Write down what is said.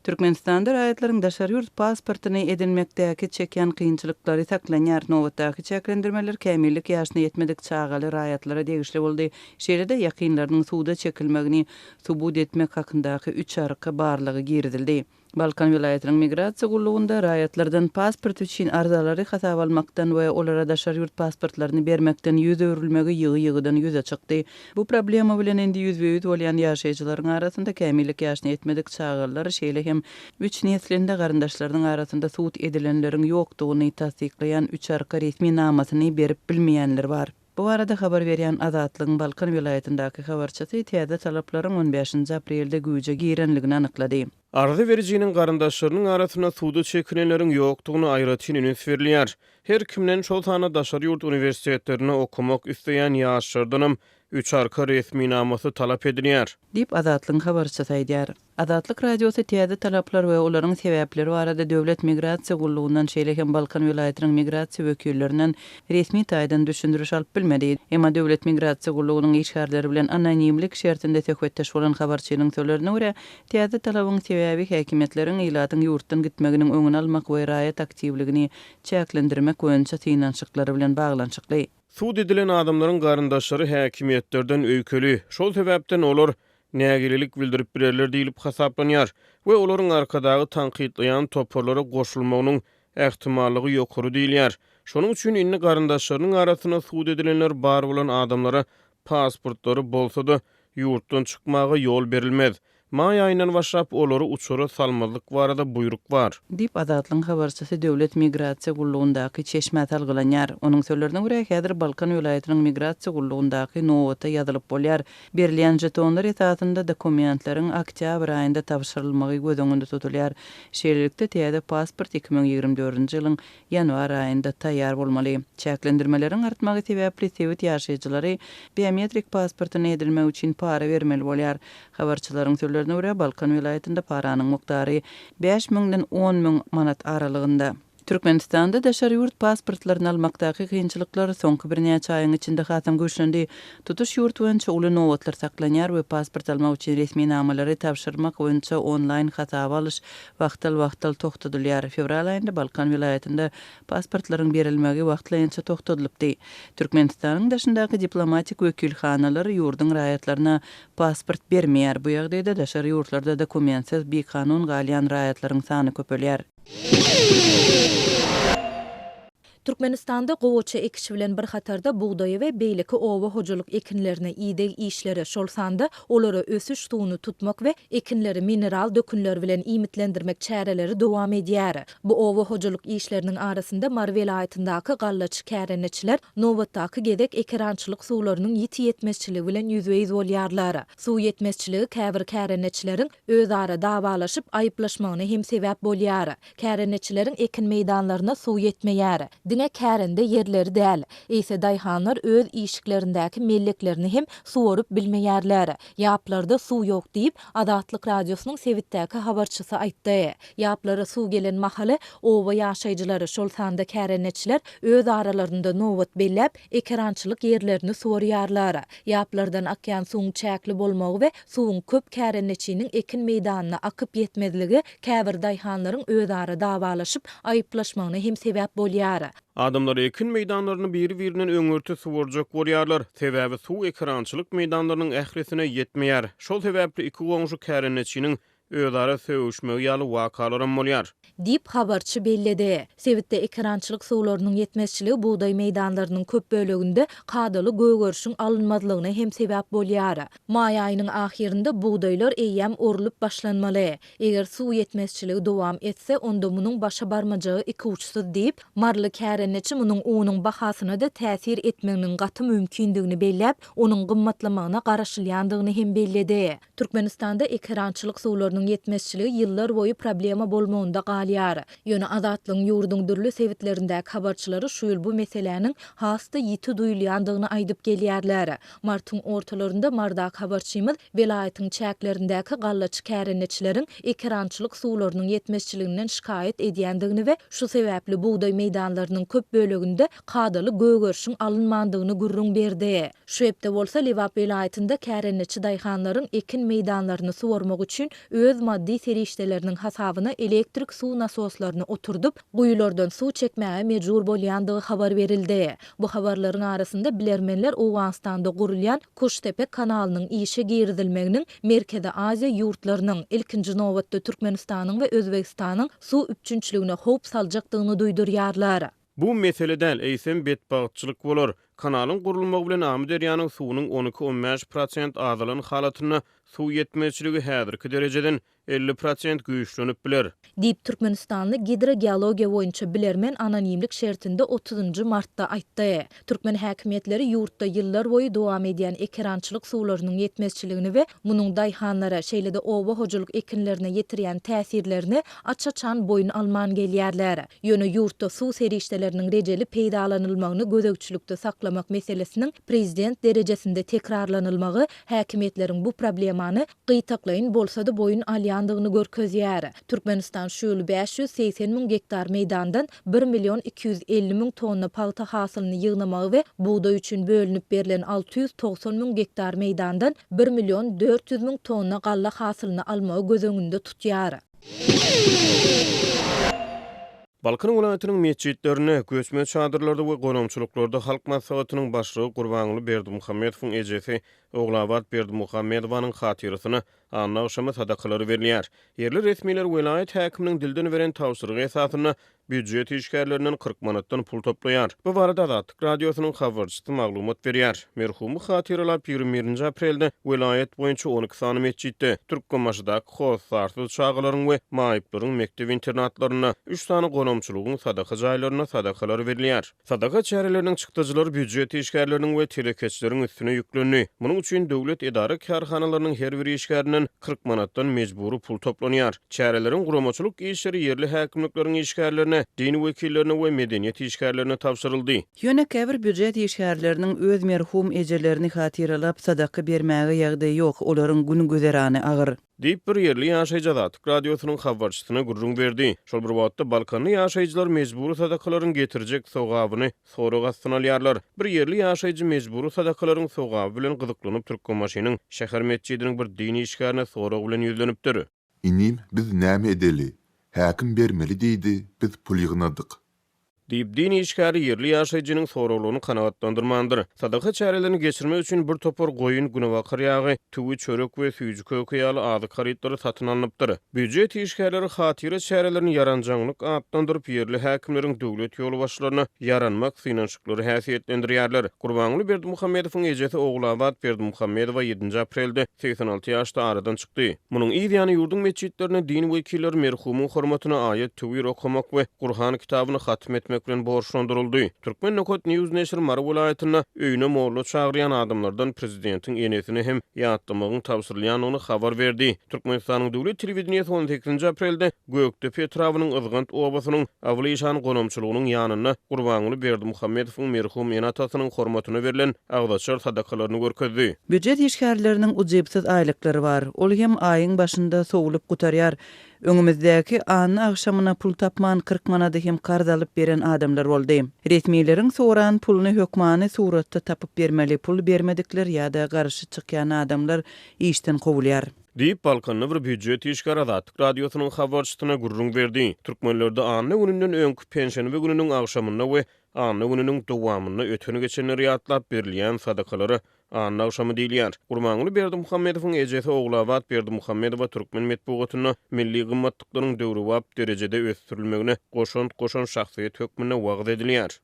Türkmenistanda raýatlaryň daşary ýurt pasportyny edinmekdäki çekýän kynçylyklary saklanýar. Nobatdaky çäklendirmeler kämillik ýaşyna ýetmedik çagaly raýatlara degişli boldy. Şeýle-de ýakynlarynyň suda çekilmegini subut etmek hakyndaky üç arka barlagy girizildi. Balkan welaýatynyň migrasiýa gullugynda raýatlardan pasport üçin arzalary hasaba almakdan we olara daşary ýurt pasportlaryny bermekden ýüz öwrülmegi ýygy-ýygydan ýüze çykdy. Bu problema bilen indi ýüzbe-ýüz bolýan ýaşaýjylaryň arasynda kämillik ýaşyna ýetmedik çagalar, şeýle hem üç neslinde garyndaşlarynyň arasynda sud edilenleriň ýokdugyny tassyklaýan üç arka resminamasyny berip bilmeýänler bar. Bu barada habar berýän Azatlygyň Balkan welaýatyndaky habarçysy täze talaplaryň on bäşinji aprelde güýje girenligini anyklady. Arza berijiniň garyndaşlarynyň arasynda suda çekilenleriň ýokdugyna aýratyn üns berilýär. Her kimden, şol sanda daşary ýurt uniwersitetlerinde okamak isleýän ýaşlardanam üç arka resminamasy talap edilýär. Diýip, Azatlygyň habarçysy aýdýar. Azatlyk Radiosy täze talaplar we olaryň sebäpleri barada Döwlet migrasiýa gullugyndan, şeýle hem Balkan welaýatynyň migrasiýa wekillerinden resmi taýdan düşündiriş alyp bilmedi. Emma Döwlet migrasiýa gullugynyň işgärleri bilen anonimlik şertinde söhbetdeş bolan habarçynyň sözlerine görä, täze talabyň sebäbi häkimiýetleriň ilatyň ýurtdan gitmeginiň öňüni almak we raýat aktiwligini çäklendirmek boýunça synanyşyklary bilen baglanyşykly. Sud edilen adamlaryň garyndaşlary häkimiýetlerden öýkeli, şol sebäpden olar nägilelik bildirip bilerler diýlip hasaplanýar we olaryň Arkadagy tankytlaýan toparlara goşulmagynyň ähtimallygy ýokary diýilýär. Şonuň üçin indi garyndaşlarynyň arasynda sud edilenler bar bolan adamlara pasportlary bolsa-da, ýurtdan çykmaga ýol berilmez. Maý aýyndan başlap olary uçara salmazlyk barada buýruk bar. Diýip, Azatlygyň habarçysy Döwlet migrasiýa gullugyndaky çeşmä salgylanýar. Onuň sözlerine görä, häzir Balkan welaýatynyň migrasiýa gullugyndaky nobata ýazylyp bolýar. Berilýän žetonlar esasynda dokumentleriň oktýabr aýynda tabşyrylmagy göz öňünde tutulýar. Şeýlelikde, täze pasport 2024-nji ýylyň ýanwar aýynda taýýar bolmaly. Çäklendirmeleriň artmagy sebäpli sebit ýaşaýjylary biometrik pasportyny edinmek üçin para bermeli bolýar. Habarçylaryň sözlerine görä, Balkan welaýatynda paranyň mukdary bäş müňden on müň manat aralygynda. Türkmenistanda daşary ýurt pasportlaryny almakdaky kynçylyklar soňky birnäçe aýyň içinde hasam güýçlendi. Tutuş ýurt boýunça uly nobatlar saklanýar we pasport almak üçin resminamalary tabşyrmak boýunça onlaýn hasaba alyş wagtal-wagtal togtadylýar. Fewral aýynda Balkan welaýatynda pasportlaryň berilmegi wagtlaýynça togtadylypdy. Türkmenistanyň daşyndaky diplomatik wekilhanalar ýurduň raýatlaryna pasport bermeýär. Bu ýagdaýda daşary ýurtlarda dokumentsiz bikanun galýan raýatlaryň sany köpelýär. Türkmenistanda gowaça ekişi bilen bir hatarda bugdaýa we beýleki oba hojalyk ekinlerine ideg işleri, şol sanda olara ösüş suwuny tutmak we ekinleri mineral dökünler bilen iýmitlendirmek çäreleri dowam edýär. Bu oba hojalyk işleriniň arasynda Mary welaýatyndaky gallaçy kärendeçiler nobatdaky gezek ekerançylyk suwlarynyň ýiti ýetmezçiligi bilen ýüzbe-ýüz bolýarlar. Suw ýetmezçiligi käbir kärendeçileriň özara dawalaşyp, aýyplaşmagyna hem sebäp bolýar. Kärendeçileriň ekin meýdanlaryna suw ýetmeýär. Diňe kärende ýerleri däl, eýse daýhanlar öz işiklerindäki melleklerini hem suwaryp bilmeýärler. Ýaplarda suw ýok diýip, Azatlyk Radiosynyň sebitdäki habarçysy aýtdy. Ýaplara suw gelen mahaly oba ýaşaýjylary, şol sanda kärendeçiler öz aralarynda nobat belläp, ekerançylyk ýerlerini suwarýarlar. Ýaplardan akýan suwuň çäkli bolmagy we suwuň köp kärendeçiniň ekin meýdanyna akyp ýetmezligi käbir daýhanlaryň özara dawalaşyp, aýyplaşmagyna hem sebäp bolýar. Adamlar ekin meýdanlaryny biri-birinden öňürti suwarjak bolýarlar. Sebäbi suw ekerançylyk meýdanlarynyň ählisine ýetmeýär. Şol sebäpli iki goňşy kärendeçiniň özara sögüşmegi ýaly wakalaram bolýar. Diýip, habarçy belledi. Sebitde ekerançylyk suwlarynyň ýetmezçiligi bugdaý meýdanlarynyň köp böleginde kadaly gögerişiň alynmazlygyna hem sebäp bolýar. Maý aýynyň ahyrynda bugdaýlar eýýäm orlup başlanmaly. Eger suw ýetmezçiligi dowam etse, onda munuň başa barmajagy ikuçsuz diýip, maryly kärendeçi munuň unuň bahasyna-da täsir etmeginiň gaty mümkindigini belläp, onuň gymmatlamagyna garaşylýandygyny hem belledi. Türkmenistanda ekerançylyk suwlarynyň ýetmezçiligi ýyllar boýy problema bolmagynda galýar. Ýöne Azatlygyň ýurduň dürli sebitlerindäki habarçylary şu ýyl bu meseläniň has-da ýiti duýulýandygyny aýdyp gelýärler. Martyň ortalarynda Marydaky habarçymyz welaýatyň çäklerindäki gallaçy kärendeçileriň ekerançylyk suwlarynyň ýetmezçiliginden şikaýat edýändigini we şu sebäpli bugdaý meýdanlarynyň köp böleginde kadaly gögerişiň alynmandygyny gürrüň berdi. Şu hepde bolsa Lebap welaýatynda kärendeçi daýhanlaryň ekin meýdanlaryny suwarmak üçin öz. öz maddy serişdeleriniň hasabyna elektrik suw nasoslaryny oturdyp, guýulardan suw çekmäge mejbur bolýandygy habar berildi. Bu habarlaryň arasynda bilermenler Owganystanda gurulýan Kuştepe kanalynyň işe girizilmeginiň Merkezi Aziýa ýurtlarynyň, ilkinji nobatda Türkmenistanyň we Özbegistanyň suw üpjünçiligine howp saljakdygyny duýdurýarlar. Bu mesele däl, eýsem betbagtçylyk bolar. Kanalyň gurulmagy bilen Amyderýanyň suwunyň 12-15 prosent azalan halatynda suw ýetmezçiligi häzirki derejeden 50% güýçlenip biler. Diýip, türkmenistanly gidrogeologiýa boýunça bilermen anonimlik şertinde otuzynjy martda aýtdy. Türkmen häkimiýetleri ýurtda ýyllarboýy dowam edýän ekerançylyk suwlarynyň ýetmezçiligini we munuň daýhanlara, şeýle-de oba hojalyk ekinlerine ýetirýän täsirlerini aç-açan boýun alman gelýärler. Ýöne ýurtda suw serişdeleriniň rejeli peýdalanylmagyny gözegçilikde saklamak meselesiniň prezident derejesinde tekrarlanylmagy häkimiýetleriň bu problemany gytaklaýyn bolsa-da boýun alýandygyny görkezýär. Türkmenistan şu ýyl 580 müň gektar meýdandan bir million 250 müň tonna pagta hasylyny ýygnamagy we bugdaý üçin bölünip berlen 690 müň gektar meýdandan bir million 400 müň tonna galla hasylyny almagy göz öňünde tutýar. Balkan welaýatynyň metjitlerinde, göçme çadyrlarda we gonamçylyklarda Halk Maslahatynyň Başlygy Gurbanguly Berdimuhamedowyň ejesi Ogulabat Berdimuhamedowanyň hatyrasyna anna agşamy sadakalary berilýär. Ýerli resmiler welaýat häkiminiň dilden beren tabşyrygy esasynda býujet işgärlerinden 40 manatdan pul toplaýar. Bu barada Azatlyk Radiosynyň habarçysy maglumat berýär. Merhumy hatyralap 21-nji aprelde welaýat boýunça 12 sany metjitde, Türkmenbaşydaky hossarsyz çagalaryň we maýyplaryň mekdep-internatlarynda, üç sany gonamçylygyň sadaka jaýlarynda sadakalar berilýär. Sadaka çäreleriniň çykdajylary býujet işgärleriniň we telekeçileriň üstüne ýüklendi. Munuň üçin döwlet edara-kärhanalarynyň her bir işgärinden 40 manatdan mejbury pul toplanýar. Çäreleriň guramaçylyk işleri ýerli häkimlikleriň işgärlerine, din wekillerine we medeniýet işgärlerine tabşyryldy. Ýöne käbir býujet işgärleriniň öz merhum ejelerini hatyralap sadaka bermäge ýagdaýy ýok, olaryň gün-güzerany agyr. Diýip, bir ýerli ýaşaýjy Azatlyk Radiosynyň habarçysyna gürrüň berdi. Şol bir wagtda, balkanly ýaşaýjylar mejbury sadakalaryň getirjek sogabyny sorag astyna alýarlar. Bir ýerli ýaşaýjy mejbury sadakalaryň sogaby bilen gyzyklanyp, Türkmenbaşynyň şäher metjidiniň bir din işgärine sorag bilen ýüzlenipdir. Inim, biz näme edeli? Häkim bermeli diýdi, biz pul ýygnadyk. Diýip, din işgäri ýerli ýaşaýjynyň soraglaryny kanagatlandyrmandyr. Sadaka çärelerini geçirmek üçin bir topar goýun, günebakar ýagy, tüwi, çörek we süýji-köke ýaly azyk harytlary satyn alnypdyr. Býujet işgärleri hatyra çärelerini ýaranjaňlyk atlandyryp, ýerli häkimleriň döwlet ýolbaşçylaryna ýaranmak synanyşyklary häsiýetlendirýärler. Gurbanguly Berdimuhamedowyň ejesi Ogulabat Berdimuhamedowa ýedinji aprelde 86 ýaşda aradan çykdy. Munuň yz ýany ýurduň metjitlerinde din wekilleri merhumyň hormatyna aýat-töwir okamak we Gurhan kitabyny hatym etmek bilen borçlandyryldy. Turkmen nokat news neşiri Mary welaýatynda öýüne molla çagyrýan adamlardan prezidentiň enesini hem ýatlamagyň tabşyrylýandygyny habar berdi. Türkmenistanyň döwlet telewideniýesi on sekizinji aprelde Gökdepe etrabynyň Yzgant obasynyň Abyl işan gonamçylygynyň ýanynda Gurbanguly Berdimuhamedowyň merhum ene-atasynyň hormatyna berlen agzaçar sadakalaryny görkezdi. Býujet işgärleriniň ujypsyz aýlyklary bar. Ol hem aýyň başynda sowlup gutarýar. Öňümizdäki anna agşamyna pul tapman 40 manady hem karz alyp beren adamlar boldy. Resmileriň soran puluny hökmany suratda tapyp bermeli, pul bermedikler ýa-da garşy çykýan adamlar işden kowulýar. Diýip, Balkanda bir býujet işgäri Azatlyk Radiosynyň habarçysyna gürrüň berdi. Türkmenlerde anna gününden öňki penşenbe gününiň agşamynda we anna gününiň dowamynda öten-geçenleri ýatlap berilýän sadakalara anna agşamy diýilýär. Gurbanguly Berdimuhamedowyň ejesi Ogulabat Berdimuhamedowa türkmen metbugatynda milli gymmatlyklaryň döwrebap derejede ösdürilmegine goşant goşan şahsyýet hökmünde wagyz edilýär.